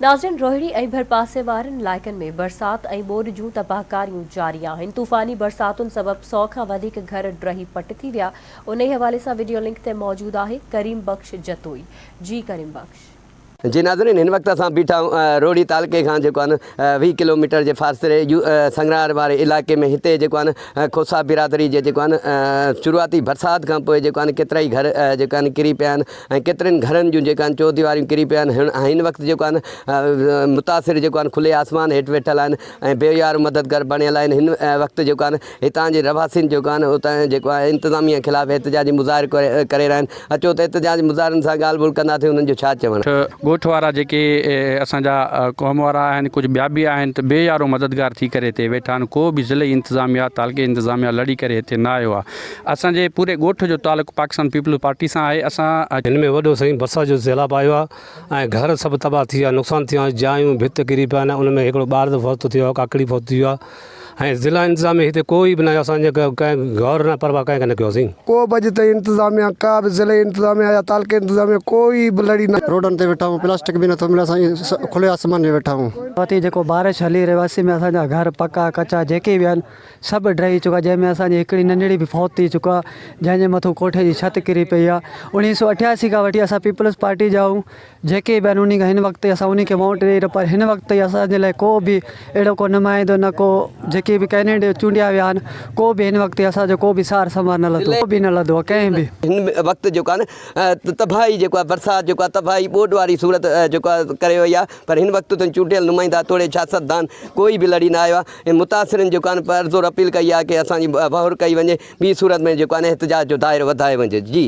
ناظرين روهڙي ۽ ڀرپاسي وارن علائقن ۾ برسات ۽ ٻوڏ جون تباهڪاريون جاري آهن، طوفاني برساتن سبب سئو کان وڌيڪ گهر ڊهي پٽ ٿي ويا، انهي حوالي سان وڊيو لنڪ تي موجود آهي ڪريم بخش جتوئي، جي ڪريم بخش. جي ناظرين هن وقت اسان بيٺا آهيون روهڙي تعلقي کان جيڪو آهي نه 20 ڪلو ميٽر جي فاصلي سنگرار واري علائقي ۾ هتي جيڪو آهي نه کوسا برادري جي جيڪو آهي نه شروعاتي برسات کان پوء جيڪو آهي نه ڪيترائي گهر جيڪا آهن ڪري پيا آهن ۽ ڪيترين گهرن جون جيڪا آهن چوديواريون ڪري پيون آهن هن وقت جيڪو آهي نه متاثر جيڪو آهن کلي آسمان هيٺ ويٺل آهن ۽ بي يار مددگار بڻيل آهن هن وقت جيڪو آهي نه هتان جي رهواسين جيڪو آهن اتان جيڪو آهي انتظاميه خلاف احتجاجي مظاهرو ڪري رهيا آهن اچو ته احتجاجي مظاهرن سان ڳالهه ٻولهه ڪنداسين انهن جو ڇا چوڻ. ڳوٺ وارا جيڪي اسان جا قوم وارا آهن ڪجهه ٻيا به آهن ته بي يارو مددگار ٿي ڪري هتي ويٺا آهن ڪو به ضلعي انتظاميه تعلقي انتظاميه لڙي ڪري هتي نه آيو آهي اسان جي پوري ڳوٺ جو تعلق پاڪستان پيپلز پارٽي سان آهي اسان هن ۾ وڏو سائين برسات جو سيلاب آيو آهي ۽ گهر سڀ تباهه ٿي ويا نقصان ٿي ويا جايون ڀت ڪري پيا آهن ان ۾ هڪڙو ٻار به فوت ٿي ويو آهي ڪاڪڙي فوت ٿي ويو آهي ۽ ضلع انتظاميه هتي ڪوئي به نه آيو اسان جي ڪنهن غور نه پرواهه ڪنهن کي نه ڪيو سين. ڪو به اڄ تائين انتظاميه ڪا به ضلعي انتظاميه يا تعلقي انتظاميه ڪوئي به لڙي نه. روڊن تي ويٺا آهيون پلاسٽڪ به نٿو ملي اسان ائين کلي آسمان ۾ ويٺا آهيون. وتي جيڪو بارش هلي رهيو آهي اسي ۾ اسان جا گهر پڪا ڪچا جيڪي به آهن سڀ ڊهي چڪا جنهن ۾ اسان جي هڪڙي ننڍڙي به فوت ٿي چڪو آهي جنهن جي مٿو ڪوٺي جي ڇت ڪري پئي آهي 1988 کان وٺي اسان پيپلز پارٽي جا آهيون جيڪي به آهن انهي کان هن وقت تائين اسان انهي کي ووٽ ڏئي رهيا پر هن وقت تائين اسان جي لاء ڪو به اهڙو ڪو نمائندو نه ڪو جيڪي به ڪينڊيڊ چونڊيا ويا آهن ڪو به هن وقت تائين اسان جو ڪو به سار سنڀال نه لڌو ڪو به نه لڌو آهي ڪنهن به. هن وقت جيڪو آهي نه تباهي جيڪو آهي برسات جيڪو آهي تباهي ٻوڏ واري صورت جيڪو آهي ڪري وئي آهي پر هن وقت تائين چونڊيل نمائندا توڙي سياستدان ڪوئي به لڙي نه آيو آهي ۽ متاثرين جيڪو آهي پرزور اپيل ڪئي آهي ڪي اسان جي واهر ڪئي وڃي ٻي صورت ۾ جيڪو آهي نه احتجاج جو دائرو وڌايو وڃي جي.